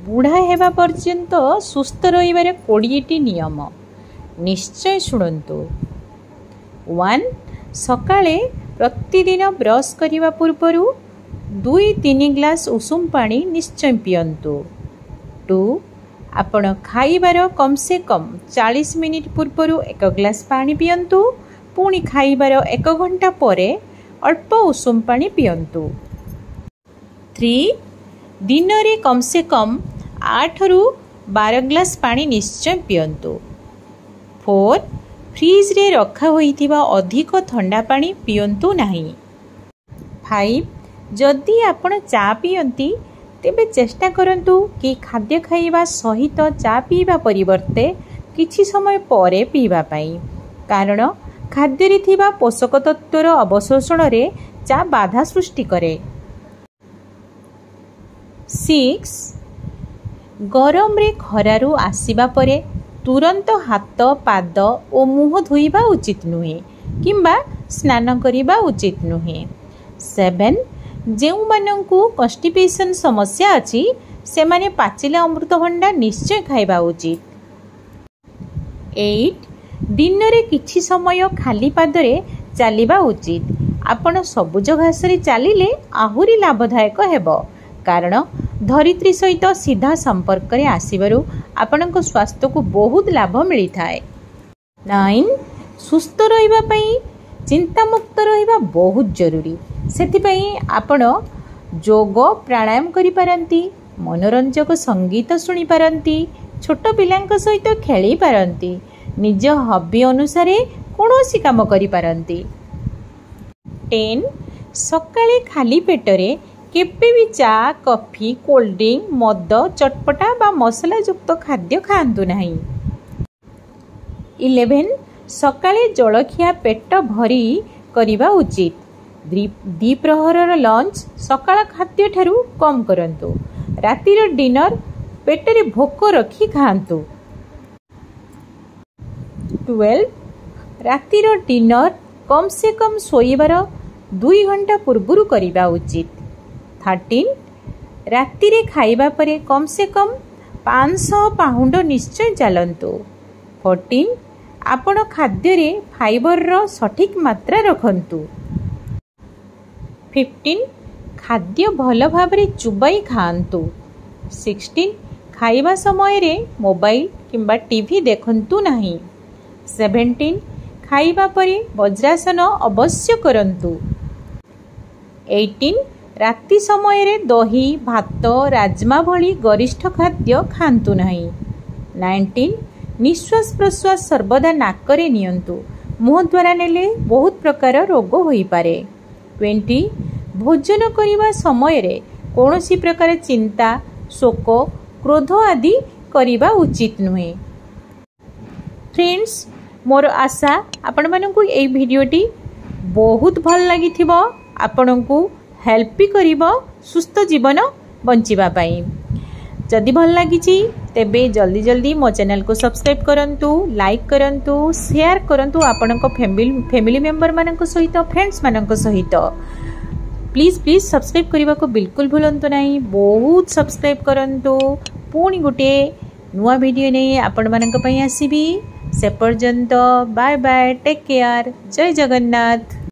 ବୁଢ଼ା ହେବା ପର୍ଯ୍ୟନ୍ତ ସୁସ୍ଥ ରହିବାର 20ଟି ନିୟମ ନିଶ୍ଚୟ ଶୁଣନ୍ତୁ। 1, ସକାଳେ ପ୍ରତିଦିନ ବ୍ରଶ କରିବା ପୂର୍ବରୁ 2-3 ଗ୍ଲାସ୍ ଉଷୁମ ପାଣି ନିଶ୍ଚୟ ପିଅନ୍ତୁ। 2, ଆପଣ ଖାଇବାର କମ୍ ସେ କମ୍ 40 ମିନିଟ୍ ପୂର୍ବରୁ 1 ଗ୍ଲାସ୍ ପାଣି ପିଅନ୍ତୁ। ପୁଣି ଖାଇବାର 1 ଘଣ୍ଟା ପରେ ଅଳ୍ପ ଉଷୁମ ପାଣି ପିଅନ୍ତୁ। 3, ଦିନରେ କମ୍ ସେ କମ୍ 8ରୁ 12 ଗ୍ଲାସ୍ ପାଣି ନିଶ୍ଚୟ ପିଅନ୍ତୁ। 4, ଫ୍ରିଜରେ ରଖା ହୋଇଥିବା ଅଧିକ ଥଣ୍ଡା ପାଣି ପିଅନ୍ତୁ ନାହିଁ। 5, ଯଦି ଆପଣ ଚା ପିଅନ୍ତି ତେବେ ଚେଷ୍ଟା କରନ୍ତୁ କି ଖାଦ୍ୟ ଖାଇବା ସହିତ ଚା ପିଇବା ପରିବର୍ତ୍ତେ କିଛି ସମୟ ପରେ ପିଇବା ପାଇଁ, କାରଣ ଖାଦ୍ୟରେ ଥିବା ପୋଷକ ତତ୍ତ୍ୱର ଅବଶୋଷଣରେ ଚା ବାଧା ସୃଷ୍ଟି କରେ। 6, ଗରମରେ ଖରାରୁ ଆସିବା ପରେ ତୁରନ୍ତ ହାତ, ପାଦ ଓ ମୁହଁ ଧୋଇବା ଉଚିତ ନୁହେଁ କିମ୍ବା ସ୍ନାନ କରିବା ଉଚିତ ନୁହେଁ। 7, ଯେଉଁମାନଙ୍କୁ କନଷ୍ଟିପେସନ୍ ସମସ୍ୟା ଅଛି ସେମାନେ ପାଚିଲା ଅମୃତଭଣ୍ଡା ନିଶ୍ଚୟ ଖାଇବା ଉଚିତ। 8, ଦିନରେ କିଛି ସମୟ ଖାଲି ପାଦରେ ଚାଲିବା ଉଚିତ। ଆପଣ ସବୁଜ ଘାସରେ ଚାଲିଲେ ଆହୁରି ଲାଭଦାୟକ ହେବ, କାରଣ ଧରିତ୍ରୀ ସହିତ ସିଧା ସମ୍ପର୍କରେ ଆସିବାରୁ ଆପଣଙ୍କ ସ୍ୱାସ୍ଥ୍ୟକୁ ବହୁତ ଲାଭ ମିଳିଥାଏ। 9, ସୁସ୍ଥ ରହିବା ପାଇଁ ଚିନ୍ତାମୁକ୍ତ ରହିବା ବହୁତ ଜରୁରୀ। ସେଥିପାଇଁ ଆପଣ ଯୋଗ ପ୍ରାଣାୟାମ କରିପାରନ୍ତି, ମନୋରଞ୍ଜକ ସଙ୍ଗୀତ ଶୁଣିପାରନ୍ତି, ଛୋଟ ପିଲାଙ୍କ ସହିତ ଖେଳିପାରନ୍ତି, ନିଜ ହବି ଅନୁସାରେ କୌଣସି କାମ କରିପାରନ୍ତି। 10, ସକାଳେ ଖାଲି ପେଟରେ କେବେ ବି ଚା, କଫି, କୋଲ୍ଡ ଡ୍ରିଙ୍କ, ମଦ, ଚଟପଟା ବା ମସଲାଯୁକ୍ତ ଖାଦ୍ୟ ଖାଆନ୍ତୁ ନାହିଁ। 11, ସକାଳେ ଜଳଖିଆ ପେଟ ଭରି କରିବା ଉଚିତ। ଦ୍ୱିପ୍ରହରର ଲଞ୍ଚ ସକାଳ ଖାଦ୍ୟଠାରୁ କମ୍ କରନ୍ତୁ। ରାତିର ଡିନର ପେଟରେ ଭୋକ ରଖି ଖାଆନ୍ତୁ। 12, ରାତିର ଡିନର କମ୍ ସେ କମ୍ ଶୋଇବାର 2 ଘଣ୍ଟା ପୂର୍ବରୁ କରିବା ଉଚିତ। 13, ରାତିରେ ଖାଇବା ପରେ କମ୍ ସେ କମ୍ 500 ପାହୁଣ୍ଡ ନିଶ୍ଚୟ ଚାଲନ୍ତୁ। 14, ଆପଣ ଖାଦ୍ୟରେ ଫାଇବରର ସଠିକ୍ ମାତ୍ରା ରଖନ୍ତୁ। 15, ଖାଦ୍ୟ ଭଲ ଭାବରେ ଚୁବାଇ ଖାଆନ୍ତୁ। 16, ଖାଇବା ସମୟରେ ମୋବାଇଲ କିମ୍ବା ଟିଭି ଦେଖନ୍ତୁ ନାହିଁ। 17, ଖାଇବା ପରେ ବଜ୍ରାସନ ଅବଶ୍ୟ କରନ୍ତୁ। 18, ରାତି ସମୟରେ ଦହି, ଭାତ, ରାଜମା ଭଳି ଗରିଷ୍ଠ ଖାଦ୍ୟ ଖାଆନ୍ତୁ ନାହିଁ। 19, ନିଶ୍ୱାସ ପ୍ରଶ୍ୱାସ ସର୍ବଦା ନାକରେ ନିଅନ୍ତୁ, ମୁହଁ ଦ୍ୱାରା ନେଲେ ବହୁତ ପ୍ରକାର ରୋଗ ହୋଇପାରେ। 20, ଭୋଜନ କରିବା ସମୟରେ କୌଣସି ପ୍ରକାର ଚିନ୍ତା, ଶୋକ, କ୍ରୋଧ ଆଦି କରିବା ଉଚିତ ନୁହେଁ। ଫ୍ରେଣ୍ଡସ୍, ମୋର ଆଶା ଆପଣମାନଙ୍କୁ ଏଇ ଭିଡ଼ିଓଟି ବହୁତ ଭଲ ଲାଗିଥିବ, ଆପଣଙ୍କୁ ହେଲ୍ପ ବି କରିବ ସୁସ୍ଥ ଜୀବନ ବଞ୍ଚିବା ପାଇଁ। ଯଦି ଭଲ ଲାଗିଛି ତେବେ ଜଲ୍ଦି ଜଲ୍ଦି ମୋ ଚ୍ୟାନେଲକୁ ସବସ୍କ୍ରାଇବ୍ କରନ୍ତୁ, ଲାଇକ୍ କରନ୍ତୁ, ସେୟାର କରନ୍ତୁ ଆପଣଙ୍କ ଫ୍ୟାମିଲି ମେମ୍ବରମାନଙ୍କ ସହିତ, ଫ୍ରେଣ୍ଡସ୍ମାନଙ୍କ ସହିତ। ପ୍ଲିଜ୍ ପ୍ଲିଜ୍ ସବସ୍କ୍ରାଇବ୍ କରିବାକୁ ବିଲକୁଲ ଭୁଲନ୍ତୁ ନାହିଁ, ବହୁତ ସବସ୍କ୍ରାଇବ୍ କରନ୍ତୁ। ପୁଣି ଗୋଟିଏ ନୂଆ ଭିଡ଼ିଓ ନେଇ ଆପଣମାନଙ୍କ ପାଇଁ ଆସିବି। ସେ ପର୍ଯ୍ୟନ୍ତ ବାଏ ବାଏ, ଟେକ୍ କେୟାର, ଜୟ ଜଗନ୍ନାଥ।